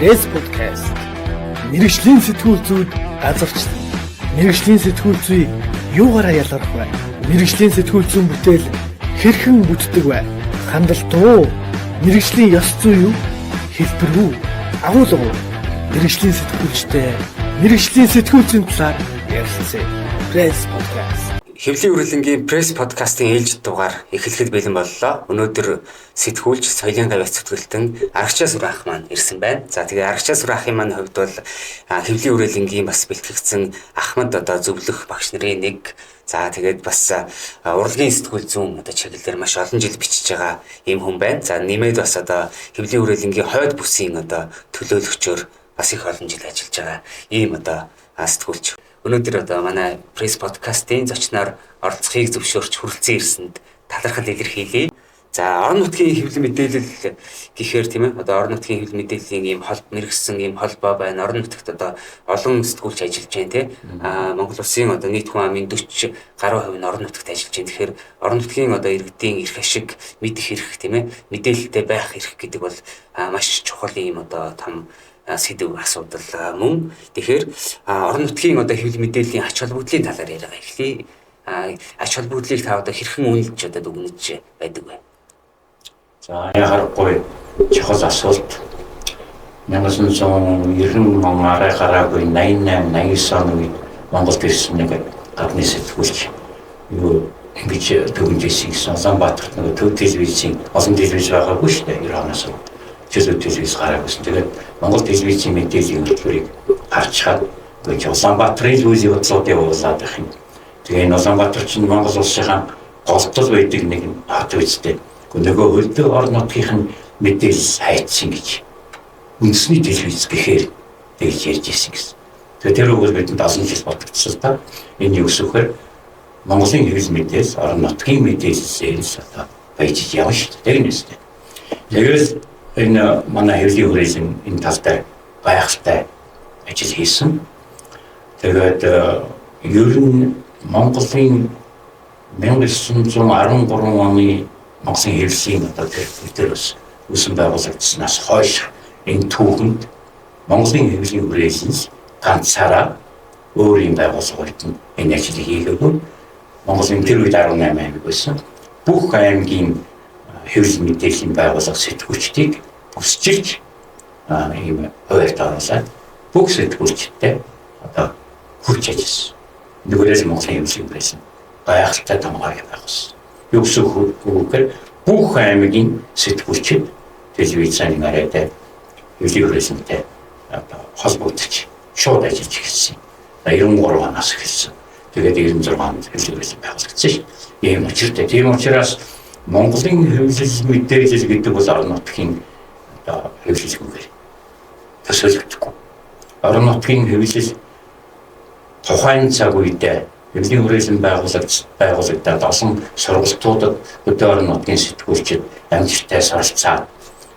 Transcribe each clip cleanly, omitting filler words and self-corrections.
Пресс подкаст. Мэргэжлийн сэтгүүл зүйд газарчлал. Мэргэжлийн сэтгүүл зүй юугаараа ялгарх вэ? Мэргэжлийн сэтгүүл зүйн бүтээл хэрхэн бүтдэг вэ? Хандалт уу? Мэргэжлийн ёс зүй юу? Хэлбэр үү? Агуулга уу? Мэргэжлийн сэтгүүлчтэй мэргэжлийн сэтгүүл зүйн талаар ярилцъя. Пресс подкаст. Хэвлэлийн үрэлэнгийн пресс подкастын ээлжид дугаар эхлэхэд бэлэн боллоо. Өнөөдөр сэтгүүлч соёлын гавьяат зүтгэлтэн Арагчаа Сүр ах маань ирсэн байна. За тэгээ Арагчаа Сүр ахын маань хувьд бол хэвлэлийн үрэлэнгийн бас бэлтгэгдсэн Ахмад одоо зөвлөх багш нарын нэг. За тэгээд бас урлагийн сэтгүүл зүүн одоо чиглэлээр маш олон жил бичиж байгаа ийм хүн байна. За нэмээд бас одоо хэвлэлийн үрэлэнгийн хойд бүсийн одоо төлөөлөгчөөр бас их олон жил ажиллаж байгаа ийм одоо сэтгүүлч. Өнөөдөр одоо манай пресс подкастын зочноор оролцохыг зөвшөөрч хүрэлцэн ирсэнд талархал илэрхийлье. За орон нутгийн хэвлэл мэдээлэл гэхээр тийм одоо орон нутгийн хэвлэл мэдээллийн ийм холб мэрэгсэн ийм холбоо байна. Орон нутагт одоо олон сэтгүүлч ажиллаж байна тийм. Монгол улсын одоо нийт хүн амын 40 гаруй хувь нь орон нутагт ажиллаж байна. Тэгэхээр орон нутгийн одоо иргэдийн эрх ашиг, мэдэх эрх тийм мэдээлэлтэй байх эрх гэдэг бол маш чухал ийм одоо том сэдэв асуудал мөн. Тэгэхээр орон нутгийн одоо хэвлэл мэдээллийн ач холбогдлын талаар яриагаа эхлэе. Ач холбогдлыг та одоо хэрхэн үнэлж одоо дүгнэж байдаг вэ? За яхахгүй чухал асуулт. 1990 он арай гараагүй 88 89 оны үед Монголд ирсэн нэг гадны сэтгүүлч юу ингэж дүгнэж ирсэн гэсэн. Улаанбаатарт нөгөө төв телевизийн олон телевиз байгаагүй шүү дээ 90 оноос. Чөлөө телевиз гараагүйсэн. Тэгээд Монгол телевизийн мэдээллийн хөтөлбөрийг харчхаад гэж Улаанбаатарын үйл явдлууд явуулаад байх юм. Тэгээ энэ Улаанбаатар чинь Монгол улсынхаа голдол байдаг нэг хот үстэй. Нөгөө өдөө орон нутгийнх нь мэдээлэл хайцсан гэж үндэсний телевиз гэхээр тэгж ярьж ирсэн гэсэн. Тэгээ тэр үгээр бидэнд олон жил бодогдсон л та. Энэ юу гэсэхээр Монголын хэвлэл мэдээлэл орон нутгийн мэдээлэлээр л одоо баяжж явна шүү дээ. Тэр нь үстэй. Тэгэл энэ манай хэвлэлийн хүрээлэн энэ тал дээр гайхалтай ажил хийсэн. Тэгээд ер нь Монголын 1913 оны Монголын хэвлэлийн одоо тэр бас үүсэн байгуулагдсанаас хойш энэ түүхэнд Монголын хэвлэлийн хүрээлэн ганцаараа өөр юм байгууллагууд нь энэ ажлыг хийгээгүй. Монголын тэр үед 18 аймаг байсан. Бүх аймгийн хэвлэл мэдээллийн байгууллага сэтгүүлчдийг бүсчилж ийм хуваарьт оруулаад бүх сэтгүүлчдтэй одоо хүрч ажилласан. Нэгээрээс Монголын хэвлэлийн хүрээлэн гайхалтай тамгааг байгуулсан. Юу гэсэн үг гэхээр бүх аймгийн сэтгүүлчид телевизийн арайтай хэвлэлийн хүрээлэнтэй одоо холбогдож шууд ажиллаж эхэлсэн. 93 оноос эхэлсэн. Тэгээд 96 онд хэвлэлийн хүрээлэн байгуулагдсан шин. Ийм учиртай. Тийм учраас Монголын хэвлэл мэдээлэл гэдэг бол орон нутгийн одоо хэвлэлгүйгээр төсөөлөгдөхгүй. Орон нутгийн хэвлэл тухайн цаг үедээ хэвлэлийн хүрээлэн байгуулагдаад олон сургалтуудад хөдөө орон нутгийн сэтгүүлчид амжилттай суралцаад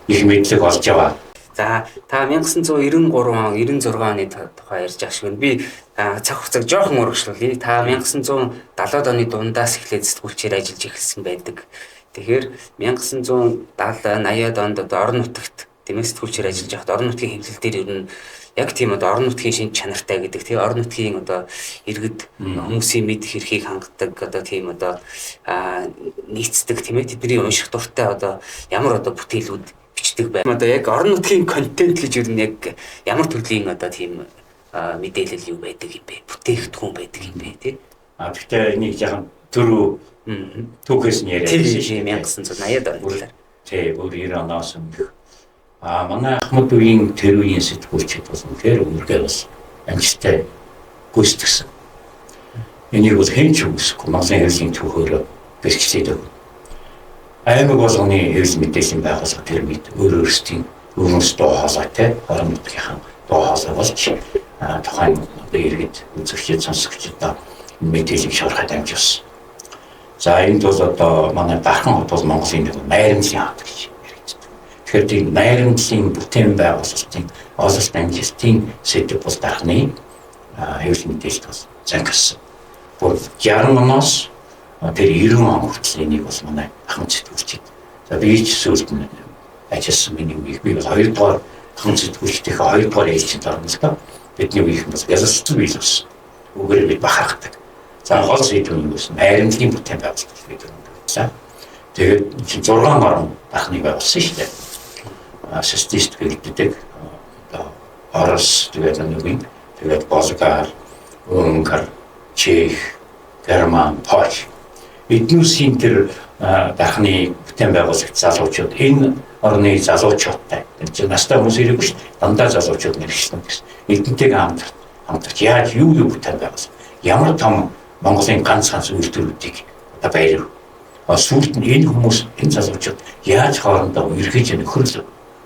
их мэдлэг олж яваа. За та 1993 он 96 оны тухай ярьж байгаа шиг би цаг хугацааг жоохон урагшлуулъя. Та 1970-ад оны дундаас эхлээд сэтгүүлчээр ажиллаж эхэлсэн байдаг. Тэгэхээр 1970 80-ад онд одоо орон нутагт тийм сэтгүүлчээр ажиллаж байхад орон нутгийн хэвлэл дээр ер нь яг тийм одоо орон нутгийн шинж чанартай гэдэг тийм орон нутгийн одоо иргэд хүмүүсийн мэдэх эрхийг хангадаг одоо тийм одоо нийцдэг тийм тэдний унших дуртай одоо ямар одоо бүтээлүүд бичдэг бай. Одоо яг орон нутгийн контент гэж ер нь яг ямар төрлийн одоо тийм мэдээлэл юу байдаг юм бэ? Бүтээгдэхүүн байдаг юм бэ тий? Гэхдээ энийг яхан түрүү түүхээс нь яриад байсан шээ 1980-ад оны талаар. Тий, бүр 90 оноос өмнөх. Манай Ахмад үеийн тэр үеийн сэтгүүлчид бол үнэхээр үүргээ бас амжилттай гүйцэтгсэн. Энийг бол хэн ч үгүйсэхгүй Монголын хэвлэлийн түүхөөрөө бэлтгэдэг. Аймаг болгоны хэвлэл мэдээллийн байгууллага тэр үед өөр өөрсдийн өөрөөс дуу хоолойтой орон нутгийнхаа дуу хоолой болж тухайн одоо иргэд үзэгчид сонсогчдод мэдээллийг шуурхай дамжуулсан. За энд бол одоо манай Дархан хот бол Монголын нэг найрамдлын хот гэж яригддаг. Тэгэхээр тийм найрамдлын бүтээн байгуулалтын ололт амжилтын сэдэв бол Дарханы хэвлэл мэдээлэлд бол занхирсан. Бүр 60 оноос тэр 90 он хүртэл энийг бол манай Ахмад сэтгүүлчид. За би ч сүүлд нь ажилласан миний үеийг би бол 2 дугаар Хан сэтгүүлчдийнхээ 2 дугаар ээлжинд орно л доо. Бидний үеийнхэн бас ялалцсан бий л болсон. Үүгээр бид бахархдаг. За гол сэдв нь юу гэсэн? Найрамдлын бүтээн байгуулалт бид өндөрлөө. Тэгээд чинь 6 орон дархныг байгуулсан шүү дээ. Социалист гэлддэг одоо Орос, тэгээд нэг тэгээд Болгар, Унгар, Чех, Герман, Польш. Эднүсийн тэр дархны бүтээн байгуулагч залуучууд энэ орны залуучуудтай. Тэр чинь настай хүмүүс ирээгүй шүү дээ. Дандаа залуучууд мэргэжлэн гэсэн. Эдэнтэйг хамтарч яаж юу бүтээн байгуулсан. Ямар том Монголын ганц ганц үйлдвэрүүдийг одоо баярв. Сүүлд нь энэ хүмүүс, энэ залуучууд яаж хоорондоо үерхэж нөхөрлөв.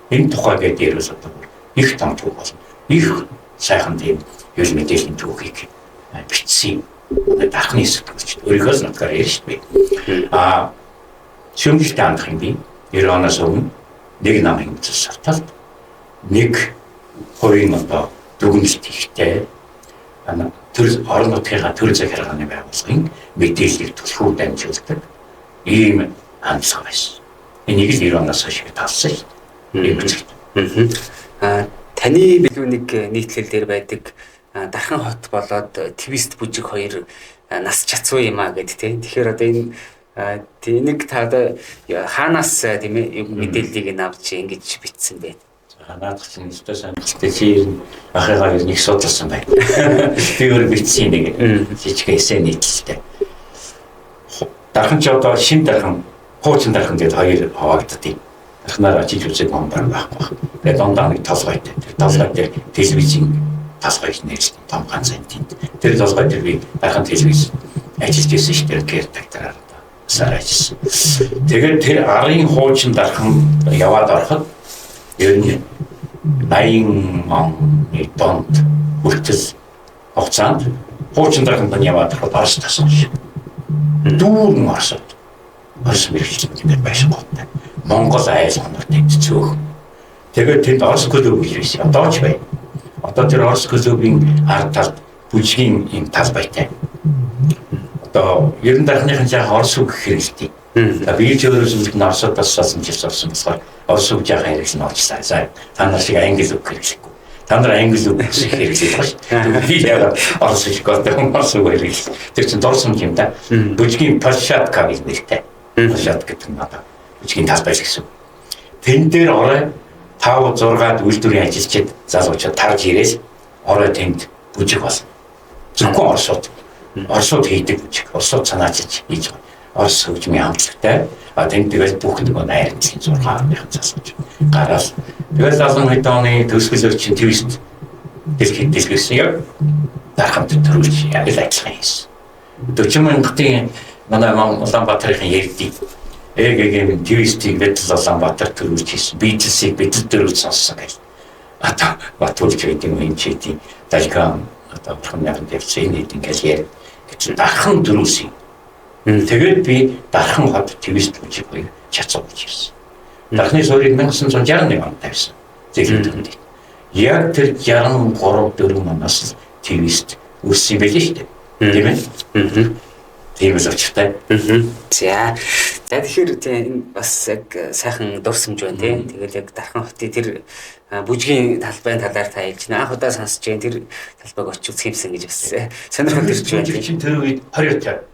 Энэ тухай гээд яриул одоо их том түүх болно. Их сайхан тийм хэвлэл мэдээллийн түүхийг бичсэн юм. Дархны сэтгүүлч өөрийнхөө л нутгаар ярьж шүү дээ. Шүүмжлэлтэй хандах юм би. 90 оноос өмнө нэг намын үзэл сарталт, нэг хувийн одоо дүгнэлт хийхтэй төр орон нутгийнхаа төр захиргааны байгууллагын мэдээллийг түлхүү дамжуулдаг ийм хандлага байсан. Энийг л 90 оноос хойш талсан шүү дээ. Ийм үзэгт. Таны билүү нэг нийтлэл дээр байдаг Дархан хот болоод Твист бүжиг хоёр нас чацуу юм а гэд тэ. Тэгэхээр одоо энэ тэнийг та одоо хаанаас тийм ээ мэдээллийг нь авч ингэж бичсэн бэ? За наадах чинь өстой сонирхолтой чи ер нь ахыгаа ер нь их судалсан байна. Би өөр бичсэн нэг жижиг эсэ нийтлэлтэй. Дархан ч одоо шин дархан, хуучин дархан гэдээ хоёр хуваагддаг. Дархнаар очиж үзэг хүн бар байхгүй. Тэгээд дундаа нэг толгойтой. Тэр толгой дээр телевизийн толгой нэрсэн том ганц энэ. Тэр толгой дээр би дархан телевиз ажиллаж байсан шүү дээ. Кертактараар сар ажилласан. Тэгээд тэр арын хуучин дархан яваад ороход ер нь 80 оны донд хүртэл хугацаанд хуучин дарханд нь яваад ороход Орос тасан шиг. Дүүрэн Оросод. Орос мэргэжил ингээд байшин готтой. Монгол айл хонор тэнд цөөх. Тэгээд тэнд Орос клуб гэж байсан. Одоо ч бай. Одоо тэр Орос клубын ард талд бүжгийн юм талбайтай. Одоо 90 дархныхан жаахан Орос үг хэрэглэдэг. За би ч өөрөө сүлд нь Оросод бас асан жил орсон болохоор Орос үг жаахан хэрэглэн олчлаа. За та нар шиг англи үг хэрэглэхгүй. Та нар англи үг хэрэглэх байгаа шүү. Тэгвэл би яагаад Орос хэлэхгүй одоо Орос үг хэрэглэв. Тэр чинь дурсамж юм да. Бүжгийн площадка гэж нэртэй. Площадка гэдэг нь одоо бүжгийн талбай л гэсэн. Тэн дээр орой 5 6-ад үйлдвэрийн ажилчид залуучууд тарж ирээл орой тэнд бүжиг болно. Зөвхөн Оросууд. Оросууд хийдэг бүжиг. Оросууд санаачилж хийж байгаа. Орос хөгжмийн хамтлагтай. Тэнд тэгэл бүх нөгөө найрамдлын 6 орныхан залуучууд гараал. Тэгэл 70 хэд оны төгсгөлөөр чинь твист дэлхийд дэлгэрсэн яг дарханд төрүүлж яг л ажиллагаа хийсэн. 40 мянгатын манай Улаанбаатарын ярьдгийг ЭГГ-ийн твистийг Бэтл Улаанбаатар төрүүлж хийсэн. Битлсийг Бэтл төрүүлж сонссон гэж. Одоо Батүлж гэдэг юм энэ ч гэдэг Далган одоо бурхан яханд явсан энэ хэд ингээл ярь. Гэж дархан төрүүлсэн. Тэгээд би Дархан хот твист бүжиг хоёр чацуулж ирсэн. Дархны суурийг 1961 онд тавьсан. Зэглэн төндийг. Яг тэр 63 4 оноос твист үүссэн юм байл шүү дээ. Тийм ээ? Тийм л учиртай. За. За тэгэхээр тийм бас яг сайхан дурсамж байна тийм. Тэгэл яг Дархан хотын тэр бүжгийн талбайн талаар та хэлж байна. Анх удаа сонсож байна. Тэр талбайг очиж үзэх юмсан гэж бас сонирхол төрж байна. Чинь тэр үед 20 50.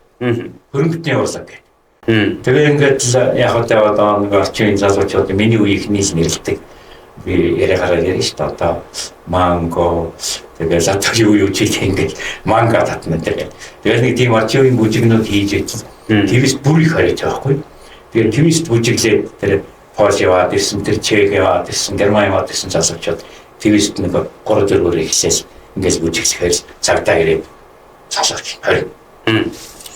Хөрөнгөтний урлаг гэх. Тэгээ ингээд л яг одоо нэг орчин үеийн залуучууд миний үеийнхний л нэрлэдэг. Би яриагараа ярина шүү дээ. Одоо манго тэгээ латаг юу чиг ингээд манга татна гэдэг. Тэгээд нэг тийм орчин үеийн бүжигнүүд хийж байсан. Твист бүр их хориотой байхгүй. Тэгээд твист бүжиглээд тэр Польш яваад ирсэн, тэр Чех яваад ирсэн, Герман яваад ирсэн залуучууд твист нэг 3 4-өөр ихсээс ингээд бүжиглэхээр цагдаа ирээд залууч 20.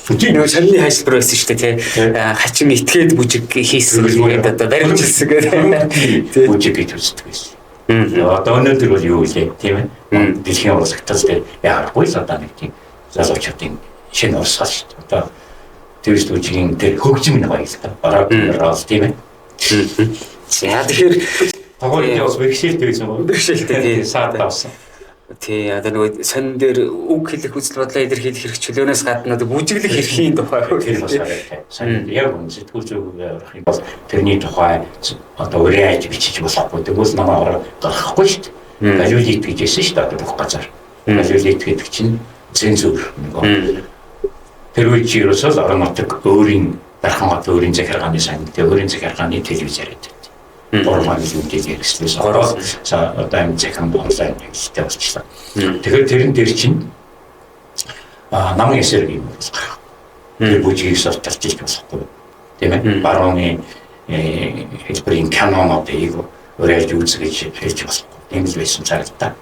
Нөгөө шарны хайшилбар байсан шүү дээ тий. Хачин итгээд бүжиг хийсэн гэдэг одоо баримжилсан гэдэг. Бүжиг гэж үздэг байсан. Одоо өнөөдөр бол юу вэ тийм ээ? Дэлхийн урлагтал дээр яарахгүй л одоо нэг тийм залуучуудын шинэ урсгал шүү дээ. Одоо твист бүжигийн тэр хөгжим нь гоё л да. Бараг рол тийм ээ. За тэгэхээр тоглолт бас бэрхшээлтэй байсан уу? Бэрхшээлтэй тий. Саад авсан. Тий, одоо нөгөө сонин дээр үг хэлэх үзэл бодлоо илэрхийлэх эрх чөлөөнөөс гадна одоо бүжиглэх эрхийн тухай тэр бас арайтай. Сонин яг үнэ сэтгүүл зүйгээр орох юм бол тэрний тухай одоо уриалж бичиж болохгүй. Тэгвэл намаа ороо гаргахгүй шүү дээ. Галиулит гэж хэлсэн шүү дээ одоо бүх газар. Галиулит гэдэг чинь цензур нөгөө. Тэр үед чи ерөөсөө орон нутаг өөрийн Дархан хот өөрийн захиргааны сонин, өөрийн захиргааны телевиз яриад. 3 миллион хэрэгслээс ороод одоо юм захин онлайн хэрэглэтэй болчихлоо. Тэгэхээр тэрэн дээр чинь намын эсрэг юм бол гарах. Тэр бүжгийг сортолж иж болохгүй. Тийм ээ. Барууны хэлбэрийн канонуудыг уриалж үзэж хэлж болохгүй. Тийм л байсан цаг л та.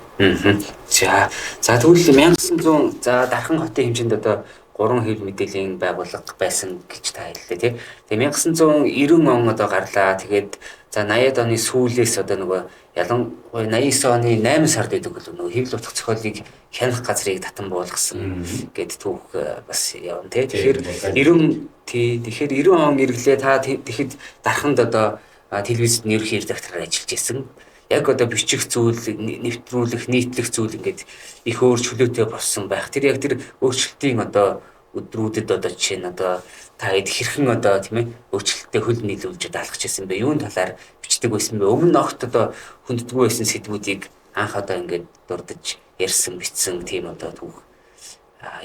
За тэгвэл 1900 за Дархан хотын хэмжээнд одоо 3 хэвлэл мэдээллийн байгууллага байсан гэж та хэллээ тий. Тэгээ 1990 он одоо гарлаа. Тэгээд за 80-ад оны сүүлээс одоо нөгөө ялангуяа 89 оны 8 сард байдаг бол нөгөө хэвлэл утга зохиолыг хянах газрыг татан буулгасан гэд түүх бас явна тий. Тэгэхээр 90 тий тэгэхээр 90 он эргэлээ та тэгэхэд Дарханд одоо телевизэд ерөнхий редактораар ажиллаж исэн. Яг одоо бичих зүйл, нэвтрүүлэх, нийтлэх зүйл ингээд их өөр чөлөөтэй болсон байх. Тэр яг тэр өөрчлөлтийн одоо өдрүүдэд одоо жишээ нь одоо та хэд хэрхэн одоо тийм ээ өөрчлөлттэй хөл нийлүүлж даалгаж ирсэн бэ? Юун талаар бичдэг байсан бэ? Өмнө нь огт одоо хүнддэггүй байсан сэдвүүдийг анх одоо ингээд дурдж ярьсан, бичсэн тийм одоо түүх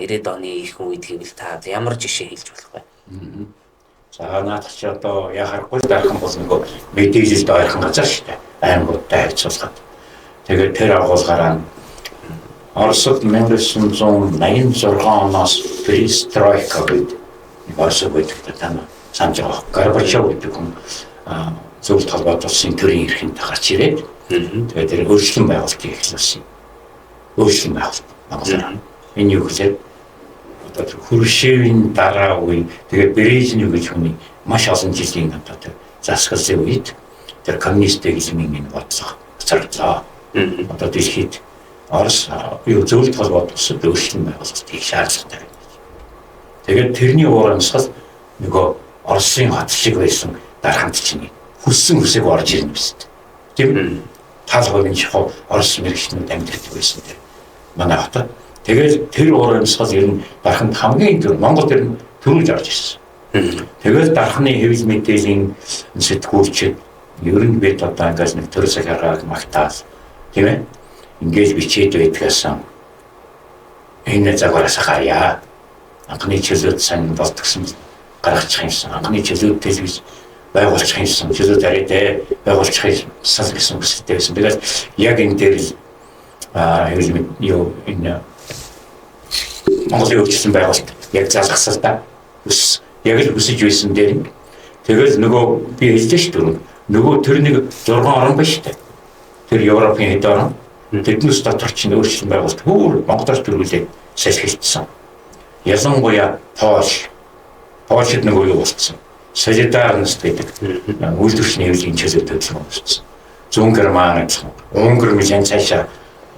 90-ад оны их үед гэвэл та ямар жишээ хэлж болох вэ? За наадах чи одоо яхахгүй Дархан бол нөгөө мэдээлэлд ойрхон газар шүү дээ. Аймагуудтай харьцуулахад. Тэгээд тэр агуулгаараа Оросд 1986 оноос перестройка гэдэг нэг Орос байдаг та санаж байгаа. Горбачов гэдэг хүн зөвлөлт холбоот улсын төрийн эрхэнд гарч ирээд тэгээд тэр өөрчлөн байгуулалтыг эхлүүлсэн. Өөрчлөн байгуулалт Монголоор. Энэ юу гэхээр одоо Хрущевийн дараа үе тэгээд Брежнев гэж хүний маш олон жилийн одоо тэр засаглалын үед тэр коммунист дэглэмийн энэ бодлого царглаа. Одоо дэлхийд Орос юу зөвлөлт холбоот улсад өөрчлөн байгуулалт хийх шаардлагатай байна. Тэгээд тэрний уурамсгал нөгөө Оросын хот шиг байсан Дарханд чинь хүссэн хүсээг орж ирнэ биз. Тийм үү? Тал хувийн чухал Орос мэрэгчнүүд амьдардаг байсан тэр манай хотод. Тэгээд тэр уурамсгал ер нь Дарханд хамгийн түрүү Монгол ер нь төрүүлж орж ирсэн. Тэгээд Дарханы хэвлэл мэдээллийн сэтгүүлчид ер нь бид одоо ангаас нэг төр захиргааг магтаал тийм ээ ингээд бичээд байдгаас энэ загвараас гарья. Анхны чөлөөт сайн болдгсон гаргачих юмсан. Анхны чөлөөт телевиз байгуулчих юмсан. Чөлөөт арайтай байгуулчих юмсан гэсэн хүсэлтэй байсан. Тэгээд яг энэ дээр л хэвлэл юу энэ Монголын өөрчлөсөн байгуулалт яг залгасал та өс яг л өсөж байсан дээр тэгэл нөгөө би хэллээ шүү дээ. Нөгөө тэр нэг 6 орн байна шүү дээ. Тэр Европын хэд орн тэднээс дотор чинь өөрчлөн байгуулалт бүр Монголоор төрүүлээд салхилдсан. Ялангуяа Польш. Польшид нөгөө юу болцсон. Солидарность гэдэг үйлдвэрчний хэвлэлийн чөлөө төлөв болцсон. Зүүн Герман адилхан. Унгар нэлээд цаашаа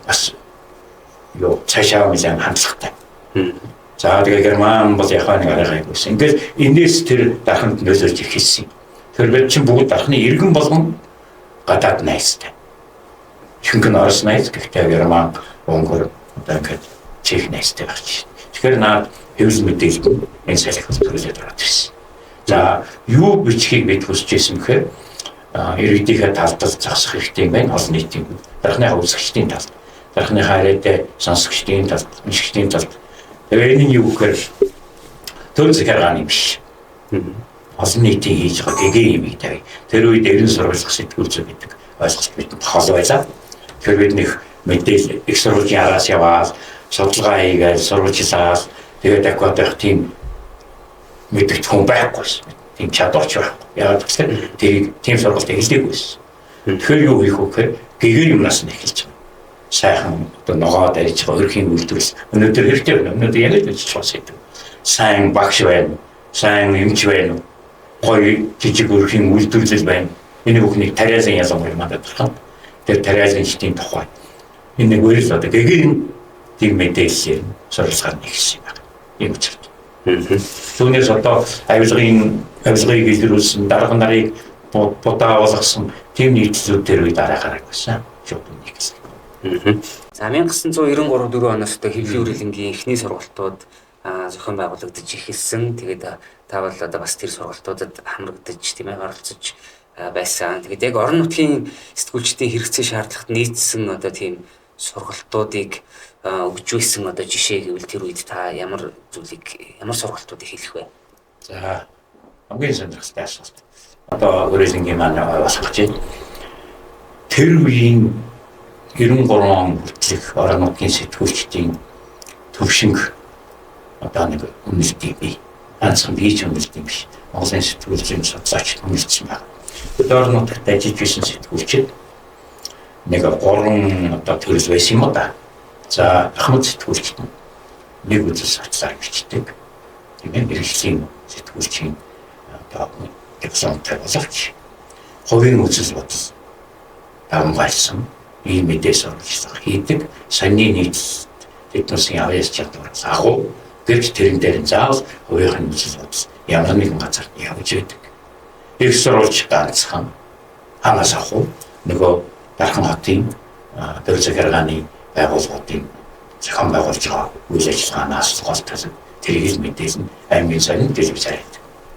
бас юу цаашаа нэлээд хандлагатай. За тэгээ Герман бол яхаа нэг арай гайгүйсэн. Ингээл энэс тэр Дарханд нөлөөлж эхэлсэн. Тэр бид чинь бүгд Дарханы иргэн болгон гадаад найзтай. Ихэнх нь Орос найз, гэхдээ Герман, Унгар одоо ингээд Чех найзтай байх чинь. Тэгэхээр наад хэвлэл мэдээлэл энэ салхи төрүүлээд ороод ирсэн. За юу бичихийг бид хүсэж байсан гэхээр иргэдийнхээ талд зогсох хэрэгтэй юм байна. Олон нийтийн Дархныхаа үзэгчдийн талд, Дархныхаа арайтай сонсогчдын талд, уншигчдын талд. Тэгээ энэ нь юу гэхээр төр захиргааны биш. Олон нийтийн хийж байгаа гэгээ юмыг тавь. Тэр үед эрен сурвалжлах сэтгүүл зүй гэдэг ойлголт бидэнд хол байлаа. Тэгэхээр бид нэг мэдээлэл их сурвалжийн араас яваал, судалгаа хийгээл, сурвалжлаад тэгээд дахиад тийм мэдэгдэх хүн байхгүйсэн. Тийм чадварч байхгүй. Яагаад гэвэл тэрийг тийм сургалт эхлээгүйсэн. Тэгэхээр юу хийх вэ гэхээр гэгээр юмнаас нь эхэлж байгаа. Сайхан одоо ногоо дарж байгаа өрхийн үйлдвэрлэл өнөөдөр хэрэгтэй байна. Өнөөдөр яг л бичиж байгаа сэдв. Сайн багш байна. Сайн эмч байна. Гоё жижиг өрхийн үйлдвэрлэл байна. Энэ бүхнийг тариалан ялангуяа манайд гарах. Тэр тариаланчдын тухай. Энэ нэг үйл одоо гэгээр тийм мэдээллээр сурвалжлагаар нэгсэн юм байна. Ийм учиртай. Түүнээс одоо авилгыг илрүүлсэн, дарга нарыг будаа болгосон тийм нийтлэлүүд тэр үед арай гараагүйсэн. Шууд нэг гэсэн. За 1993 4 оноос одоо хэвлэлийн хүрээлэнгийн эхний сургалтууд зохион байгуулагдаж эхэлсэн. Тэгээд та бол одоо бас тэр сургалтуудад хамрагдаж, тийм ээ, оролцож байсан. Тэгээд яг орон нутгийн сэтгүүлчдийн хэрэгцээ шаардлагат нийцсэн одоо тийм сургалтуудыг өгж байсан одоо жишээ гэвэл тэр үед та ямар зүйлийг, ямар сургалтуудыг хэлэх вэ? За, хамгийн сонирхолтой асуулт. Одоо хүрээлэнгийн маань болох гэж байна. Тэр үеийн 93 он хүртэлх орон нутгийн сэтгүүлчдийн төвшинг одоо нэг үнэлтийг би ганцхан би ч үнэлт юм биш. Монголын сэтгүүлчийн судлаач үнэлсэн байна. Бид орон нутагт ажиллаж байсан сэтгүүлчид нэг 3 одоо төрөл байсан юм да. За, ахмад сэтгүүлчид нэг үзэл судлаар бичдэг. Тийм ээ, мэргэжлийн сэтгүүлчийн одоо дипломтой боловч хувийн үзэл бодол давмгайлсан ийм мэдээ сурвалжлага хийдэг. Сонины нийтлэл тэднээсийн авьяас чадвараас агуу. Гэвч тэрэн дээр нь заавал хувийн үзэл бодол ямар нэгэн газар явж байдаг. Их сурвалж ганцхан ханаас авах нөгөө Дархан хотын төр захиргааны байгууллагуудын зохион байгуулж байгаа үйл ажиллагаанаас гол төлөв тэрийг л мэдээлэн аймгийн сонин телевиз хараад.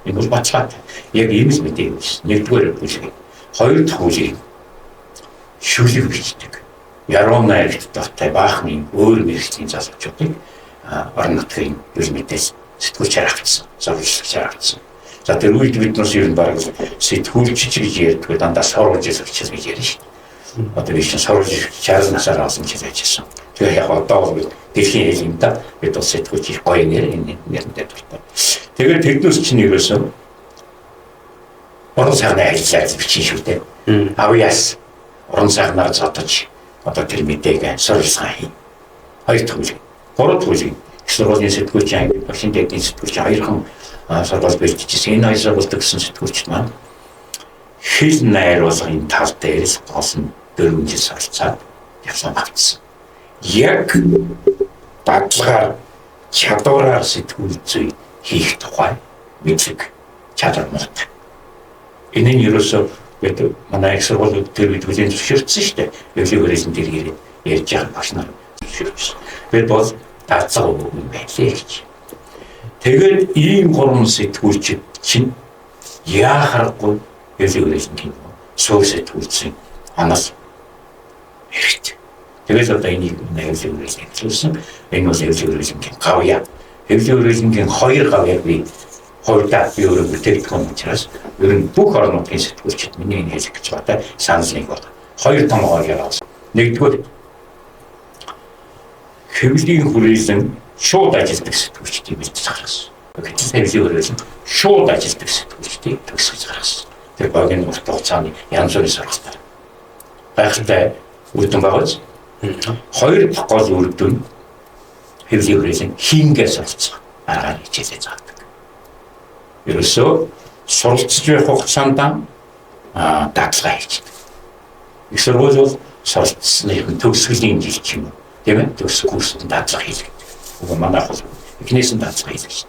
Энэ бол баталгаатай. Яг ийм л мэдээ юм биш. Нэгдүгээр бүлэг. Хоёр дахь бүлэг шүлэг бичдэг. Яруу найрагт дортой баахны өөр мэргэжлийн залуучуудыг орон нутгийн үйл мэдээл сэтгүүлчээр авчихсан, сурвалжлагчаар авчихсан. За, тэр үед бид нар ер нь бараг сэтгүүлч гэж ярьдгүй, дандаа сурвалжлагч гэж ярина шүү дээ. Одоо би чинь сурвалжлагч 60 насаар олон жил ажилласан. Тэгээ яг одоо бол бид дэлхийн хэл юм да. Бид бол сэтгүүлч их гоё нэр, энэ нэрнтэй дуртай. Тэгээд тэднээс чинь ерөөсөө орон сайхны ажиллаар бичин шүү дээ. Авьяас орон сайхнаар зодож одоо тэр мэдээг сурвалжлага хий. Хоёр дахь бүлэг. Гурав дахь бүлэг. Их сургуулийн сэтгүүлч анги, багшин дэдийн сэтгүүлч хоёрхан сургууль бэлтжижсэн. Энэ хоёр сургуульд гэсэн сэтгүүлчд маань хэл найруулгын тал дээр л гол нь 4 жил суралцаад диплом авчихсан. Яг дадлагаар чадвараар сэтгүүл зүй хийх тухай мэдлэг чадвар муутай. Энэ нь ерөөсөө бид манай их сургуулиуд тэр үед хүлээн зөвшөөрсөн шүү дээ. Хэвлэлийн хүрээлэн дээр ирээд ярьж байгаа багш нар зөвшөөрсөн. Бид бол даацгаа өгөх юм байлээ гэж. Тэгээд ийм гурван сэтгүүлчид чинь яа харахгүй хэвлэлийн хүрээлэнгийн суур сэтгүүлчийн онол хэрэгтэй. Тэгэл одоо энийг хэвлэлийн хүрээлэн хэлсэн. Энэ бол хэвлэлийн хүрээлэнгийн гавьяа. Хэвлэлийн хүрээлэнгийн хоёр гавьяаг би хувьдаа би өөрөө бүтээгдэхүүн учраас ер нь бүх орон нутгийн сэтгүүлчид миний энэ хэлэх гэж байгаатай санал нэг байна. Хоёр том гавьяа байна. Нэгдүгээр, хэвлэлийн хүрээлэн шууд ажилладаг сэтгүүлчдийг бэлдэж гаргасан. Гэтэл хэвлэлийн хүрээлэн шууд ажилладаг сэтгүүлчдийг төгсгөж гаргасан. Тэр богино урт хугацааны янз бүрийн сургалтаар. Гайхалтай үр дүн байгаа биз? Хоёр дахь гол үр дүн, хэвлэлийн хүрээлэн хийнгээ суралцах аргаар хичээлээ заадаг. Ерөөсөө суралцж байх хугацаанд дадлага хийчихдэг. Их сургууль бол суралцсны төгсгөлийн жил ч юм уу, тийм ээ, төгс курсд дадлага хийлгэдэг. Уг манайх бол эхнээс нь дадлага хийлгэж.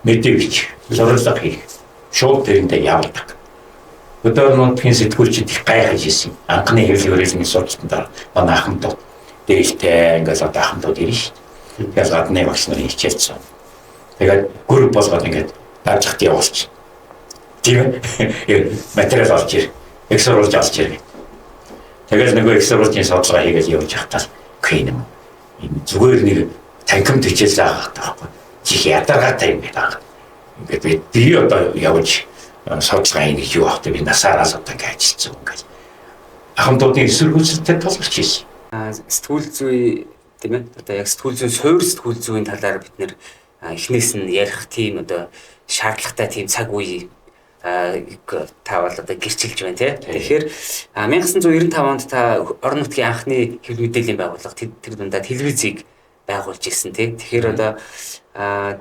Мэдээ бичих, сурвалжлага хийх, шууд тэрэндээ явуулдаг. Өдөр нутгийн сэтгүүлчид их гайхаж ирсэн. Анхны хэвлэлийн хүрээлэнгийн сургалтанд дараа манай ахмадууд дээлтэй ингээл одоо ахмадууд ирнэ шүү дээ. Тэгэл гадны багш нарын хичээлсэн. Тэгээд групп болгоод ингээд дадлахт явуулчих. Тийм ээ. Материал олж ир. Их сурвалж олж ир. Тэгэл нөгөө их сурвалжийн судалгаа хийгээл явж байхдаа үгүй юм. Энэ зүгээр нэг танхимд хичээл заагаад байхгүй. Чих ядаргаатай юм байна. Ингээд би одоо явж судалгаа хийнэ гэж юу ах вэ? Би насаараас одоо ингэ ажилласан ингээд. Ахмадуудын эсэргүүцэлтэй тулгарч ирсэн. Сэтгүүл зүй, тийм ээ. Одоо яг сэтгүүл зүйн, суур сэтгүүл зүйн талаар бид нэр эхнээс нь ярих тийм одоо шаардлагатай тийм цаг үе та бол одоо гэрчилж байна тий. Тэгэхээр 1995 онд та орон нутгийн анхны хэвлэл мэдээллийн байгууллага тэр дундаа телевизийг байгуулж ирсэн тий. Тэгэхээр одоо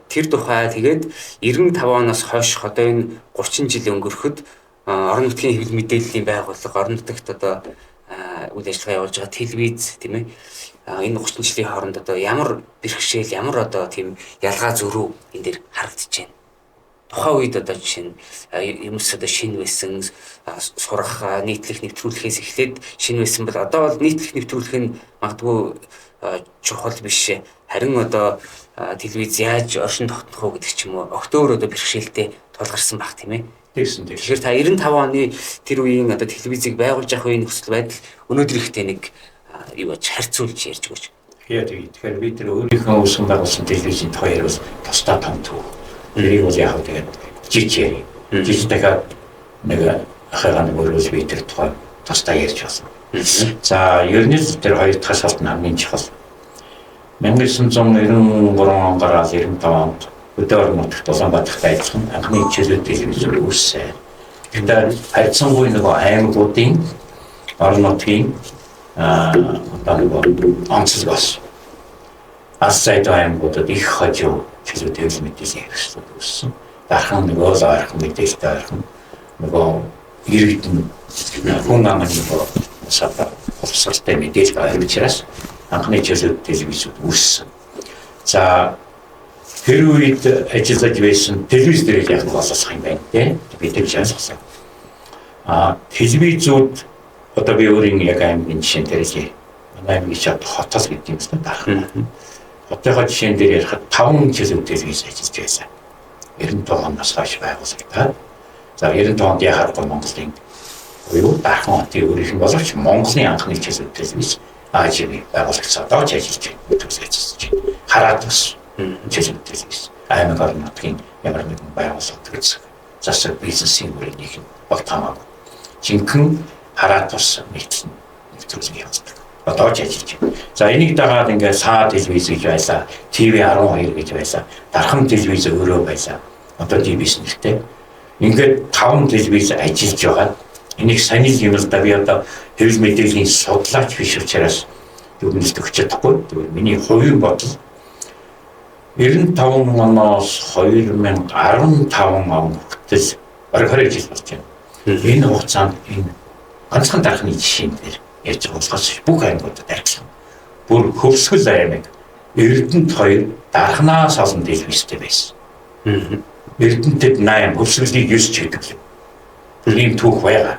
тэр тухай, тэгээд 95 оноос хойш одоо энэ 30 жил өнгөрөхөд орон нутгийн хэвлэл мэдээллийн байгууллага, орон нутагт одоо үйл ажиллагаа явуулж байгаа телевиз, тийм ээ, энэ 30 жилийн хооронд одоо ямар бэрхшээл, ямар одоо тийм ялгаа зөрүү энэ дээр харагдаж байна? Тухайн үед одоо жишээ нь юмс одоо шинэ байсан, сурах, нийтлэх, нэвтрүүлэхээс эхлээд шинэ байсан бол одоо бол нийтлэх нэвтрүүлэх нь магадгүй чухал биш. Харин одоо телевиз яаж оршин тогтнох уу гэдэг ч юм уу огт өөр одоо бэрхшээлтэй тулгарсан баг тийм ээ. Тэгсэн. Тэгэхээр та 95 оны тэр үеийн одоо телевизийг байгуулж явах үеийн нөхцөл байдал өнөөдөр ихтэй нэг юу гэж харьцуулж ярьж өгөөч. Тэгэхээр бид тэр өөрийнхөө үүсгэн байгуулсан телевизийн тухай ярил тусдаа том түүх. Тэрийг бол яг тэгээд жиж ярив. Жиж дахиад нэг ахыгаа нэг өрөөл би тэр тухай тусдаа ярьж байна. За ер нь л тэр хоёр дахь асуулт нь хамгийн чухал. 1993 он гараад 95 онд өдөө орон нутагт Улаанбаатарт адилхан анхны чөлөө телевизээр үүссэн. Тэгэхээр харьцангуй нөгөө аймагуудын орон нутгийн одоо нөгөө онцлог бас аз зайд аймагуудад их хожуу чөлөө телевиз мэдээллийн хэрэгслүүд үүссэн. Дархан нөгөө л ойрхон мэдээлэлтэй ойрхон нөгөө иргэдэн хүн амын нөгөө сата боловсралтай мэдээлэл ойр учраас анхны чөлөө телевизүүд үүссэн. За тэр үед ажиллаж байсан телевиз дээр яг боловсрох юм байна те. Би тэгж ойлгосон. Телевизүүд одоо би өөрийн яг аймгийн жишээн дээр л манай аймгийн ч одоо хотоос гэдэг юм л да дархан. Хотынхоо жишээн дээр ярихад 5 чөлөө телевиз ажиллаж байсан. 95 оноос хойш байгуулагдаад. За 95 онд яхаарахгүй Монголын буюу дархан хотын өөрийнх нь боловч Монголын анхны чөлөө телевиз АЖВ байгуулагдсан. Одоо ч ажиллаж байна. Төгс ажиллаж байна. Хараад бас чөлөө телевиз аймаг орон нутгийн ямар нэгэн байгууллага төгсөх засаг бизнесийн бүрийн багт хамаагүй. Жинхэнэ хараад бас нийтлэн нэвтрүүлэг явуулдаг. Одоо ч ажиллаж байна. За энийг дагаад ингээд СА телевиз гэж байлаа, ТV12 гэж байлаа, Дархан телевиз өөрөө байлаа. Одоо DBS нэртэй. Ингээд 5 телевиз ажиллаж байгаа. Энийг сонир юм л да би одоо хэвлэл мэдээллийн судлаач биш учраас дүгнэлт өгч чадахгүй. Тэгвэл миний хувийн бодол 95 оноос 2015 он хүртэл бараг 20 жил болж байна. Энэ хугацаанд энэ ганцхан дархны жишээн дээр ярьж байгаа болохоос бүх аймагуудад адилхан. Бүр Хөвсгөл аймаг Эрдэнэт 2 дархнаас олон телевизтэй байсан. Эрдэнэтэд 8, Хөвсгөлийг 9 ч гэдэг юм. Ийм түүх байгаа.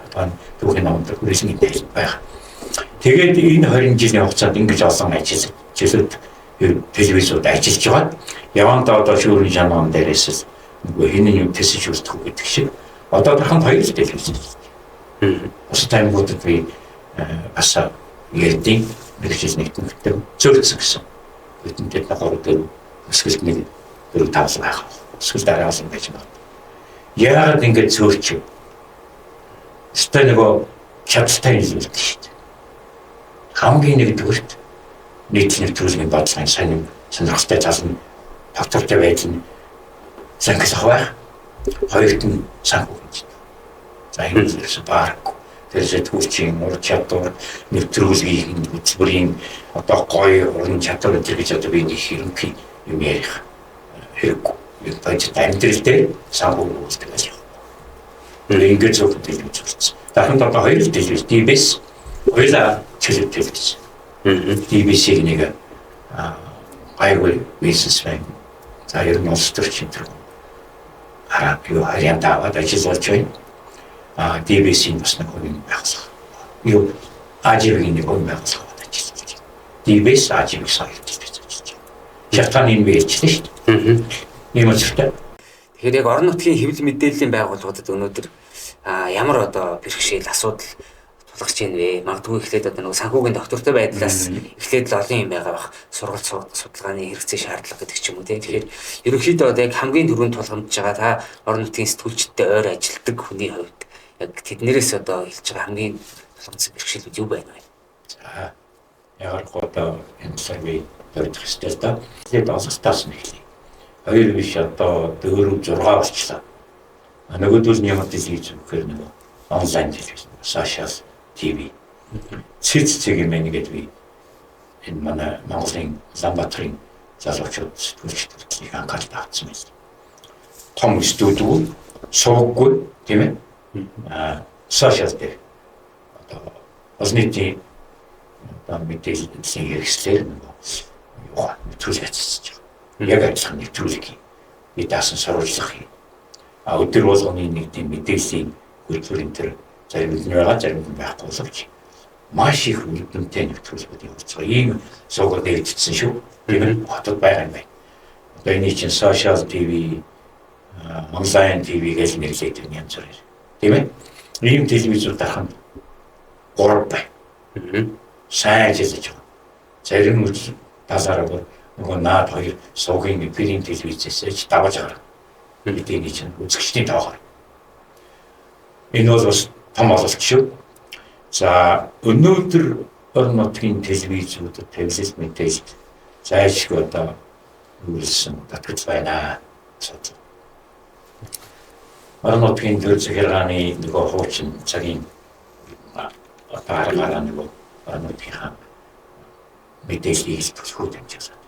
Түүхийн номонд хүрээсний тайлбар байгаа. Тэгээд энэ 20 жилийн хугацаанд ингэж олон ажил чөлөөт телевизүүд ажиллаж байгаа. Явандаа одоо шүүрэн шанаан дээрээс нөгөө хинэн юм тэсэж үлдэх үү гэдэг шиг. Одоо дарханд 2 л телевиз ажиллаж байна. Бусад аймагуудад би бас ярьдیں۔ Мэргэжил нэгтгэхдээ зөөлсөн гэсэн. Бидэнд 3 4 өсгөлд 1 4 5 байх. Өсгөл дараа олон байж магадгүй. Яагаад ингэж зөөлч? Өстой нөгөө чадaltaй нийлүүлдэг шүү дээ. Хамгийн нэгдүгürt нийтлэл нэвтрүүлгийн бодлогын сонин сонирхолтой тал нь тогтвортой байдал нь санхлах байх. Хоёрт нь санхүү хэмжээ. За энэ ерөөсө бааргүй. Тэр сэтгүүлчийн ур чадвар, нэвтрүүлгийн хөтөлбөрийн одоо гоё уран чадвар энэ гэж одоо би нэг ерөнхий юм ярих хэрэггүй. Бодит амьдрал дээр санхүү өгүүлдэг байх. Ингээд зөвхөн телевиз болсон. Дарханд одоо хоёр телевиз, DBS, хоёулаа чөлөө телевиз. DBS-ийг нэг гайгүй бизнесмен. За ер нь улс төрчин тэр хараа юу харьяанд аваад ажиллаж байна. DBS-ийн бас нэг хувийн байгууллага. Юу АЖВ-ийн нэг хувийн байгууллага ажиллаж байна. DBS АЖВ-ийн хоёр телевиз ажиллаж байна. Шалтгаан энэ би хэлчихлээ шүү дээ. Ийм учиртай. Тэгэхээр яг орон нутгийн хэвлэл мэдээллийн байгууллагуудад өнөөдөр ямар одоо бэрхшээл асуудал тулгарч байна вэ? Магадгүй эхлээд одоо нэг санхүүгийн доктортой байдлаас эхлээд л олон юм байгаа бах. Сургалт судалгааны хэрэгцээ шаардлага гэдэг ч юм уу тийм. Тэгэхээр ерөнхийдөө одоо яг хамгийн түрүүнд тулгамдж байгаа та орон нутгийн сэтгүүлчидтэй ойр ажилладаг хүний хувьд яг тэднэрээс одоо хэлж байгаа хамгийн тулгамдсан бэрхшээлүүд юу байна вэ? За ягаргүй одоо энэ талаар би дурдах ёстой л да. Тэгээд ололтоос нь эхлэе. 2 биш одоо 4 6 болчлаа. Нөгөөдөл нь ямар телевиз гэхээр нөгөө онлайн телевиз, сошиал ТV. Цэц цэг юм байна гэдээ би энэ манай Монголын Улаанбаатарын залуучууд сэтгүүлчид хүртэл их анхаарал тавьсан байна. Том студиуд сууггүй тийм ээ. Сошиал дээр одоо олон нийтийн одоо мэдээллийн хэрэгслээр нөгөө юу нэвтрүүлэг ацсаж байгаа. Яг адилхан нэвтрүүлэг хий. Би даасан сурвалжлах хий. А өдөр болгоны нэг тийм мэдээллийн хөтөлбөр энэ төр зарим нь байгаа, зарим нь байхгүй боловч маш их үр дүнтэй нэвтрүүлгүүд явуулж байгаа. Ийм суугаар нэгдсэн шүү. Тийм ээ, хотод байгаа юм байна. Одоо энэ чинь social TV, онлайн TV гэж нэрлэдэг юм янз бүр. Тийм ээ. Ийм телевизүүд дарах нь 3 байна. Сайн ажиллаж байгаа. Зарим үйл талаараа нөгөө наад хоёр суугийн эфирийн телевизээс ч даваж гарна. Мэдээний чинь үзэгчдийн тоогоор. Энэ бол бас том ололт шүү. За өнөөдөр орон нутгийн телевизүүдэд тавилал мэдээлэлд зайлшгүй одоо үйлсэн татгаж байна. Асуудал. Орон нутгийн төр захиргааны нөгөө хуучин цагийн одоо аргаараа нөгөө орон нутгийнхаа мэдээллийг илтгэх дамжуулаад.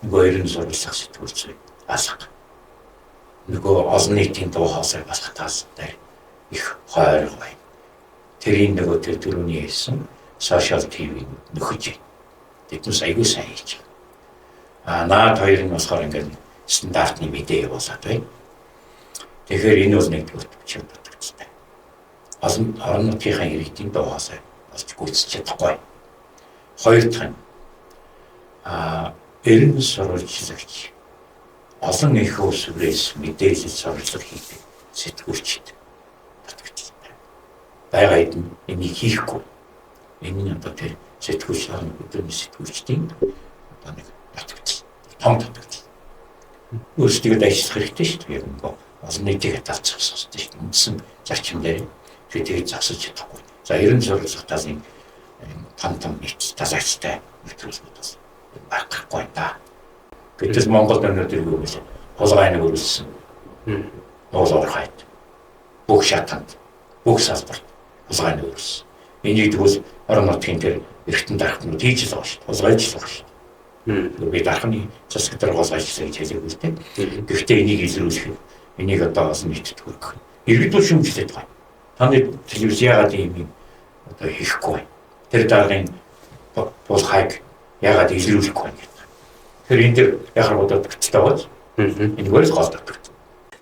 Нөгөө ерөн сурвалжлах сэтгүүл зүй алга. Нөгөө олон нийтийн дуу хоолой болох тал дээр их хойрог байна. Тэрийн нөгөө тэр түрүүний хэлсэн social TV нөхөж байна. Тэднээс айгүй сайн хийж байгаа. А наад хоёр нь болохоор ингээд стандартны мэдээ явуулаад байна. Тэгэхээр энэ бол нэгдүгээр төвчөд дутагдaltaй. Олон орон нутгийнхаа иргэдийн дуу хоолой болж гүйцэж чадахгүй. Хоёр дахь нь эрен сурвалжлагч олон их усврээс мэдээлэл сурвалжлага хийдэг сэтгүүлчид дутагдaltaй. Байгаа хэд нь энийг хийхгүй. Энэ нь одоо тэр сэтгүүлч орон өдрийн сэтгүүлчдийн одоо нэг дутагдал, том дутагдал. Өөрсдийгөө ажиллах хэрэгтэй шүү дээ. Яг нөгөө олон нийтийг хатаалцах хэрэгтэй шүү дээ. Үндсэн зарчим дээр тэр тэгж зогсож чадахгүй. За ерөн сурвалжлах талын том том нийт талаагчтай нэвтрүүлгүүд бас гарахгүй да. Гэтэл Монголд өнөөдөр юу вэ? Хулгай нэг өрүүлсэн. Уул уурхайд. Бүх шатанд, бүх салбарт хулгай нэг өрүүлсэн. Энийг тэгвэл орон нутгийн тэр эргэтэн дархтнууд хийж л байгаа шүү дээ. Хулгайж л байгаа шүү дээ. Би дархны засаг дарга хулгайжлаа гэж хэлээгүй л дээ. Гэхдээ энийг илрүүлэх, энийг одоо олон нийтэд хүргэх. Иргэдүүд шүүмжлээд байгаа. Таны телевиз яагаад ийм юм одоо хийхгүй вэ? Тэр даргын булхайг яагаад илрүүлэхгүй вэ гэдэг. Тэр энэ дэр яхаар дутагдaltaй байгаа. Энэгээр л гол дутагдал.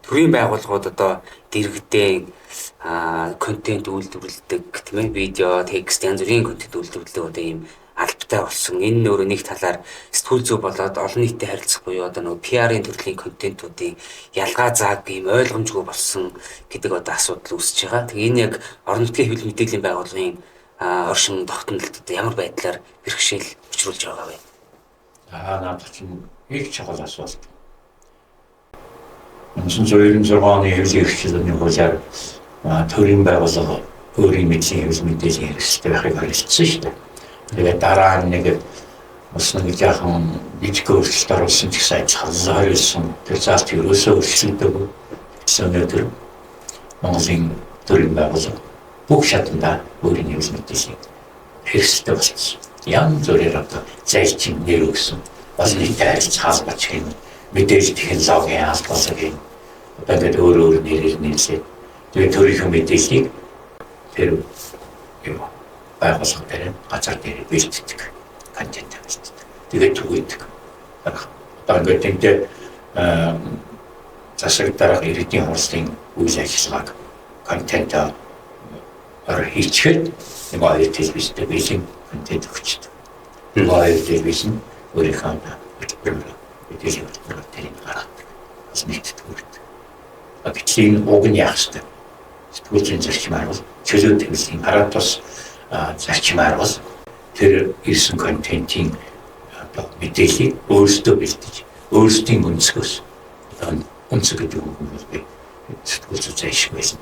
Төрийн байгууллагууд одоо дэргэдэн контент үйлдвэрлэдэг, тийм ээ, видео, текст янз бүрийн контент үйлдвэрлэдэг одоо ийм албатай болсон. Энэ нь өөрөө нэг талаар сэтгүүл зүй болоод олон нийтэд харилцах буюу одоо нөгөө PR-ын төрлийн контентуудын ялгаа зааг ийм ойлгомжгүй болсон гэдэг одоо асуудал үүсэж байгаа. Тэгээ энэ яг орон нутгийн хэвлэл мэдээллийн байгууллагын оршин тогтнолд одоо ямар байдлаар бэрхшээл учруулж байгаа вэ? Надад чинь их чухал асуулт. 1996 оны хэвлэлийн эрхчлөөний хуулиар төрийн байгууллага өөрийн мэдлийн хэвлэл мэдээллийн хэрэгсэлтэй байхыг хориглосон шүү дээ. Тэгээд дараа нь нэг бас нэг жаахан жижиг өөрчлөлт оруулсан ч гэсэн адилхан хориглосон. Тэр заалт ерөөсөө өөрчлөгдөөгүй. Тэгсэн өнөөдөр Монголын төрийн байгууллага бүх шатанда өөрийн хэвлэл мэдээллийн хэрэгсэлтэй болсон. Янз бүрээр одоо зайлчин нэр өгсөн. Бас нийтээ харилцах албач гин мэдээлэл технологийн албалаг гин одоо ингээд өөр өөр нэрээр нэрлээд тэгээд төрийнхөө мэдээллийг тэр юм байгууллага дээр газар дээр бэлддэг, контент бэлддэг. Тэгээд түгээдэг. Одоо ингээд тэндээ засаг дарга иргэдийн хурлын үйл ажиллагааг контент хийчихэд нэг хоёр телевизтэй бэлэн контент өгчдөг. Нэг хоёр телевиз нь өөрийнхөө хөтөлбөрөөр мэдээллийн хөтөлбөрөөр тэрийг гаргадаг. Бас нийтэд хүргэдэг. Гэтэл энэ уг нь яах ёстой? Сэтгүүлчийн зарчмаар бол чөлөө тэмцлийн парадос зарчмаар бол тэр ирсэн контентын одоо мэдээллийг өөрсдөө бэлдэж, өөрсдийн өнцгөөс одоо өнцөг гэдэг үг нь бол би сэтгүүл зүй зайлшгүй байсан.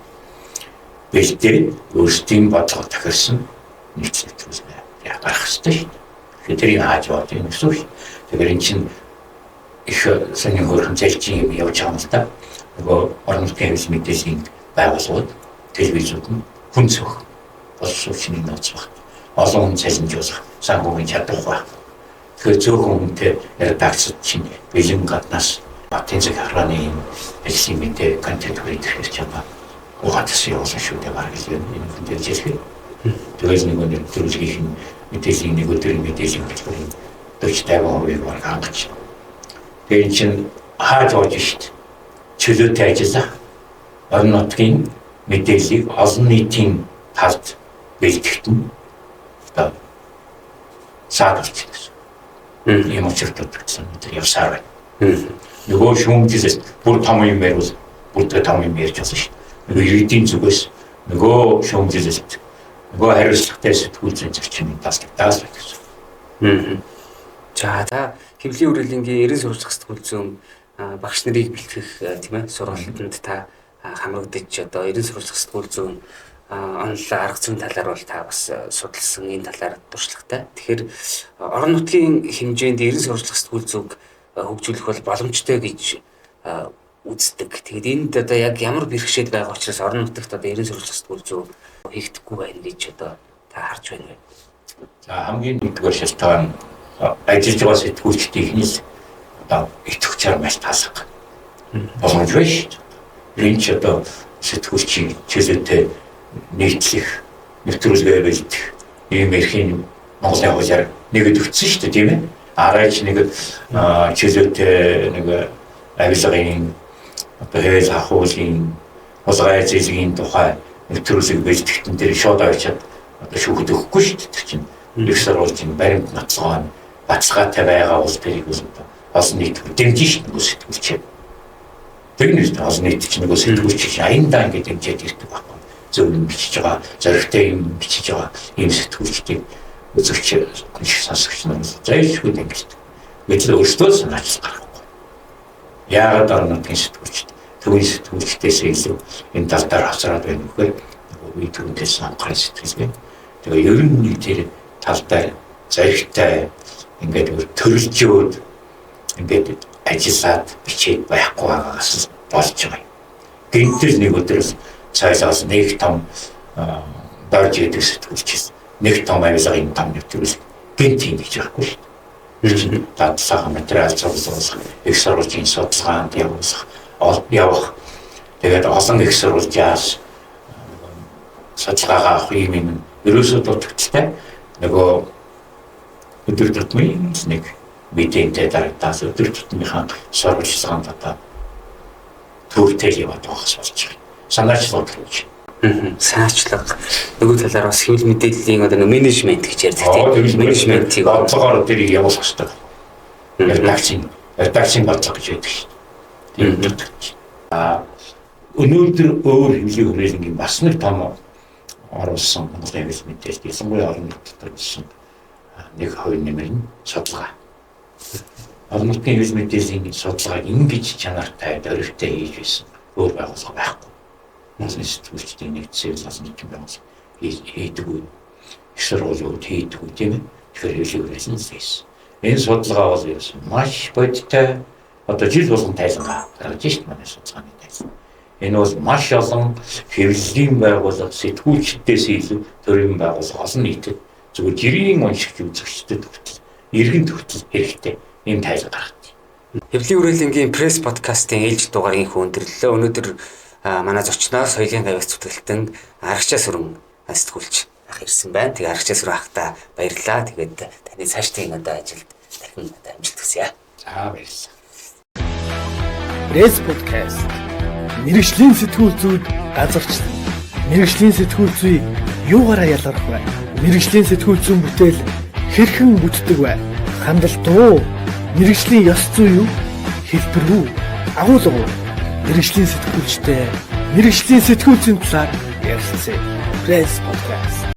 Бэлдээд өөрсдийн бодлого тохирсон нийт нэвтрүүлэг гаргах ёстой шүү дээ. Тэгэхээр тэрийг хааж яваад юм гэсэн үг шүү. Тэгэхээр эн чинь их сонин хөөрхөн зайлчин юм явж байгаа юм л да. Нөгөө орон нутгийн хэвлэл мэдээллийн байгууллагууд, телевизүүд нь хүн цөх боловсруучны нууц баг. Олон хүн цалинжуулах санхүүгийн чадвар байх. Тэгэхээр зөөхөн хүнтэй редакцид чинь бэлэн гаднаас Батын цаг харааны энэ ажлын мэдээ контент хүрээд ирэхээр ч одоо угаатсан явуулсан шүү дээ баг л энэ хүн дээр хэлэх. Тэгэл нөгөө нэг төрөлгийн мэдээллийн нэг өдрийн мэдээллийн хөтөлбөрийн 40 50% баг хангаж. Тэгээ эн чинь хааж явж шít. чөлөөтэй ажиллах, орон нутгийн мэдээллийг олон нийтийн талд бэлтгэхэд нь одоо саад болчих гэсэн. Ийм учир дутагдсан тэр явсаар байна. Нөгөө шүүмжлэлт бүр том юм ярил бүр том юм ярьж болно шүү. Нөгөө иргэдийн зүгээс нөгөө шүүмжлэлт, нөгөө хариуцлагатай сэтгүүл зүйн зарчмын таслагдаад л гэсэн. За та хэвлэлийн хүрээлэнгийн 90 сурвалжлах сэтгүүл зүйн багш нарыг бэлтгэх тийм сургалтанд та хамрагдаж одоо 90 сурвалжлах сэтгүүл зүйн онлайн арга зүйн талаар бол та бас судалсан, энэ талаар туршлагатай. Тэгэхээр орон нутгийн хэмжээнд 90 сурвалжлах сэтгүүл зүйг хөгжүүлэх бол боломжтой гэж үздэг. Тэгээд энд одоо яг ямар бэрхшээл байгаа учраас орон нутагт одоо 90 сурвалжлах сэтгүүл зүй хийгдэхгүй байна гэж одоо та харж байна вэ? За хамгийн нэгдүгээр шалтгаан ажиллаж байгаа сэтгүүлчдийн л одоо идэвхжээр маш тасаг боломж байна шүү дээ. Энэ ч одоо сэтгүүлчийн чөлөөтэй нийтлэх, нэвтрүүлгээ бэлдэх ийм эрхийн Монголын хуулиар нэгэд өгсөн шүү дээ, тийм ээ. Арайч нэг чөлөөтэй нэг авилгын одоо хууль ахуулын хулгай зээлгийн тухай нэвтрүүлэг бэлтгэхдээ тэр шууд авчиад одоо шүүхэд өгөхгүй шүү дээ. Тэр чинь их сургуулийн баримт ноцгоо нь баталгаатай байгаа бол тэрийг бол одоо олон нийт дэмжин шүү дээ сэтгүүлчээ. Тэр нь олон нийт чинь нөгөө сэтгүүлч чинь аяндаа ингэ дэмжиж ирдэг байхгүй. Зөв юм бичиж байгаа, зоригтой юм бичиж байгаа ийм сэтгүүлчдийг үзэгч, сонсогч нар зайлшгүй дэмждэг. Гэтэл өөрсдөө санаачлал гаргахгүй. Яагаад орон нутгийн сэтгүүлчд төвийн сэтгүүлчдээс илүү энэ тал дээр хоцроод байна гэхээр нөгөө үе түүнээс анхаарал сэтгэлгээ. Тэгээ ер нь нэг тэр тал дээр зоригтой ингээд төрөлжөөд ингээд ажиллаад бичээд байхгүй байгаагаас болж байгаа юм. Гэнтэл нэг өдөр цайлаас нэг том дорж идэг сэтгүүлч нэг том авилгын том нэвтрүүлэг гэнт юм гэж байхгүй шүү дээ. Дадлага материал цуглуулах, их сурвалжийн судалгаанд явах. Тэгээд олон их сурвалжаас судалгаагаа авах юм юм ерөөсөө дутагдaltaй. Нөгөө өдөр тутмын нэг мэдээтэй дарагдаас өдөр тутмынхаа сурвалжлаганд одоо төртэй яваад байгаас болж байгаа. Санаачлал гэж. Санаачлага. Нөгөө талаар бас хэвлэл мэдээллийн одоо менежмент гэж ярьдаг тийм. Менежментийг бодлогоор тэрийг явуулах хэрэгтэй. Редакцийн бодлого гэж байдаг шүү дээ. Тийм дутагдж. Өнөөдөр өөр хэвлэлийн хүрээлэнгийн бас нэг том оруулсан Монголын хэвлэл мэдээлэл ялангуяа орон нутагт ажилласан нэг хувь нэмэр нь судалгаа. Орон нутгийн хэвлэл мэдээллийн судалгааг ингэж чанартай, дөрвтэй хийж байсан өөр байгууллага байхгүй. Монголын сэтгүүлчдийн нэгдсэн олон нийтийн байгууллага хийдэггүй, их сургуулиуд хийдэггүй тийм ээ. Тэгэхээр хэвлэлийн хүрээлэн л хийсэн. Энэ судалгаа бол ерөөсөн маш бодиттой одоо жил болгон тайлангаа гаргаж шít манай судалгааны тайлан. Энэ бол маш олон хэвлэлийн байгууллага сэтгүүлчдээс илүү төрийн байгууллага олон нийтэд зүгээр жирийн уншигч үзэгчдэд хүртэл иргэн хүртэл хэрэгтэй ийм тайлан гаргаж. Хэвлэлийн хүрээлэнгийн пресс подкастын ээлж дугаарын их өндөрлөлөө. Өнөөдөр манай зочноор соёлын гавьяас зүтгэлтэн Арагчаа сүрэн сэтгүүлч ах ирсэн байна. Тэгээ Арагчаа сүрэн ахта баярлалаа. Тэгээд таны цаашдын одоо ажилд дахин амжилт хүсье. За баярлалаа. Пресс подкаст. Мэргэжлийн сэтгүүл зүйд газарчлал. Мэргэжлийн сэтгүүл зүй юугаараа ялгарх вэ? Мэргэжлийн сэтгүүл зүйн бүтээл хэрхэн бүтдэг вэ? Хандалт уу? Мэргэжлийн ёс зүй юу? Хэлбэр үү? Агуулга уу? Мэргэжлийн сэтгүүлчтэй мэргэжлийн сэтгүүл зүйн талаар ярилцъя. Пресс подкаст.